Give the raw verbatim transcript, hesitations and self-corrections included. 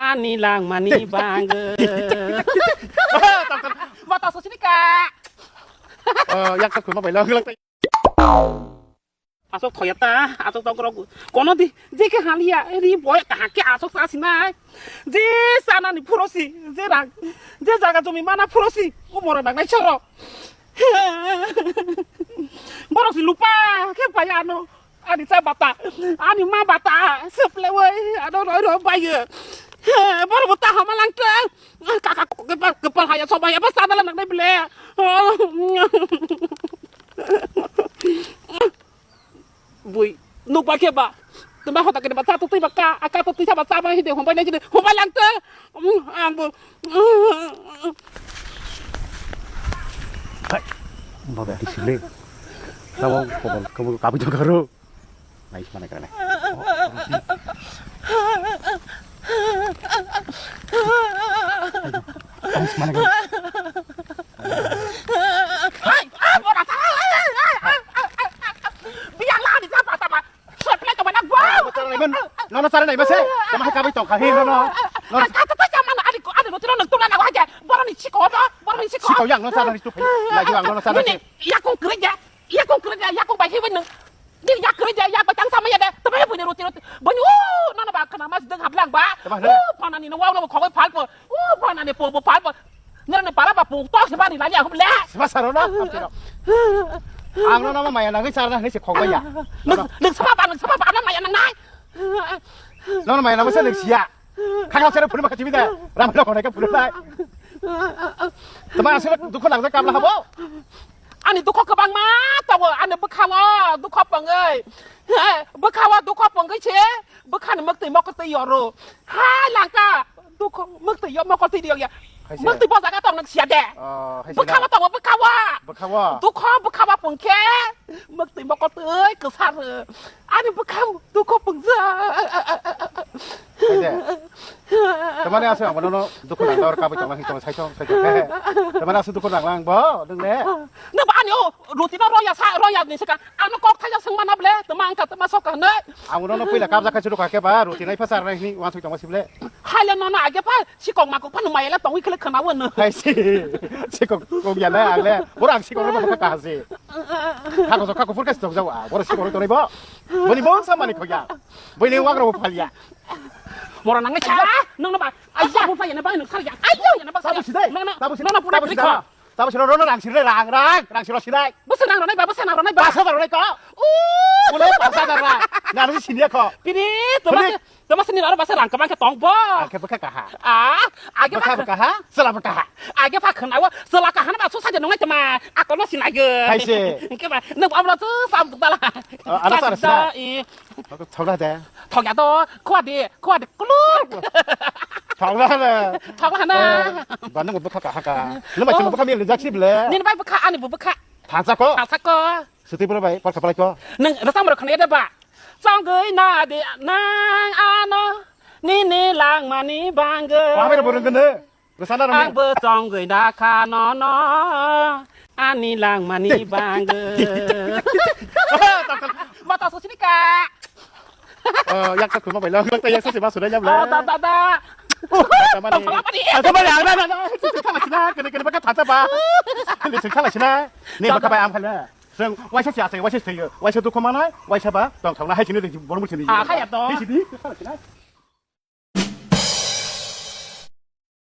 Ani langmani bangwi. Mata sosini ka. Oh, yak tak kuma baila lang. Asok thoya ta, asok tong rok. Kono di, je ke haliya, ri boy ka ke asok sa sinai. Je sana ni phurosi, je rang, je jaga jumi mana phurosi. Umoro nang nai choro. Borok si lupa ke paya ano. Ani cha bata, ani ma bata, seple wai, ano roi roi bayo. Borok bo ta hama langteng. Kaka kepal, kepal haya soba ya, bas sana lang nai bile. Bui, nuk ba ke ba. Tuma hota ke ba cha tu tui ba ka, aka tu tui cha ba cha ba hide, hombai nai hide, hombai langteng. Ang bo. Hai, baba di sini. Tabo kobol, kobol kabu jaga ro. Nai mana kana. Nai mana kana. Hai, ah, bora. Biang lah di siapa sama. Seplek kemana gua? Nono chara nai mase. Tama hai kabai tong kha hi nono. Nono. Kata ta sama na ani ko ani roti nono tuna na waja. Boroni siko ba, boroni siko. Siko yang no chara ni tu. Lagi ang nono chara ni. Yakung kerja, yakung kerja, yakung bai hiwin nang. Di yak kerja yak ba tang sama ya de. Tama hai punya roti roti. Bani oh nono ba kana mas deng hablang ba. Tama hai. Oh panani no wa no khogoi phalpo. Oh panani po po phalpo. Nirani para ba pung tok se bari lagi aku le. Siba saro na. Ang no nama maya nangwi chara na hinwi se khogoi ya. Nung nung sama ba nung sama ba na maya nang nai. Nono maya nangwi se nung siya. Khakha sere phuru ma khachibi da. Ram lo khonai ka phuru dai. Tama asle dukhu nang jak kamla habo. Ani dukhu kwbang ma tawo ani bwkha wo dukhu pangwi. Bwkha wo dukhu pangwi se bwkha ni mwktwi mokotwi yoro. Hai langka dukhu mwktwi yo mokotwi diyo ya. Hai se. Mwktwi bo jaga tong nang siya de. Oh, hai se. Bwkha wo tawo bwkha wo. Bwkha wo. Dukhu bwkha wo pungkhe. Mwktwi mokotwi kwsar. Ani bwkhang dukhu pungja. Hai de. Tamani aswk ang bono dukhu nang dor kabai tonglang tong sai tong sai tong. Tamani aswk dukhu nang lang bo nung le. Nang ba ani o roti no roya sa roya ni saka. Ano kok thaja sung mana ble tama ang ka tama sok ka ne. Ang bono pila kabja khai churu ka ke ba roti nai phasar nai ni wan sui tong si ble. Hai le no na age pa sikok ma kok pa no mai le tong ikhle khana wo no. Hai si. Sikok kok ya le ang le. Bora ang sikok ro ba ka ha si. Kako so kako furkas tong jawa. Bora sikok ro to nai bo. Boni bon sa mani khoya. Boni wagra bo phalia. Mora nang cha. Nang na ba. Ai ya bo phalia na ba nang kharya. Ai ya na ba. Tabu sidai. Nang na. Tabu sidai. Nang na pura tabu sidai. Tabu sidai rona rang sidai rang rang rang sidai sidai. Basa nang ronai ba basa nang ronai ba. Basa nang ronai ko. Mulai basa nang rang. Nang si sinia ko. Pini tama si tama si ni aro basa rang kamang ke tong bo. Angke baka kaha. Ah, age baka baka ha. Sela baka ha. Age baka na wa sela kaha na ba susa je nongai tama. Ako no sinai ge. Hai se. Ke ba nang amra tu sam dala. Ada sara sara. Thogla de. Thogya to khwa de khwa de kuluk. Thogla de. Thogla na. Ba nang bwkha kaha ka. Nang ba chuma bwkha mi jak si ble. Nini bai bwkha ani bo bwkha. Thangsa ko. Thangsa ko. Suti bro bai por khapalai ko. Nang rasa moro khana de ba. Chongoi na de nang ano nini langmani bangge. Wa bai ro borong gende. Rasa na rong. Ang bo chongoi na kha no no. Ani langmani bangge. Mata sosini ka. Oh, yak tak kuma bai lang, yak tak yak sesi masuk dah jam lah. Da da da. Sama ni. Sama ni, ada ada. Sama ni, kena kena pakai tata ba. Ni sengkala sini. Ni pakai bayam kali. Seng, waisa siya, seng, waisa siya, waisa tu kemana? Waisa ba, tong tong lah, hai sini di, borong sini. Ah, kaya to. Di sini, sengkala sini.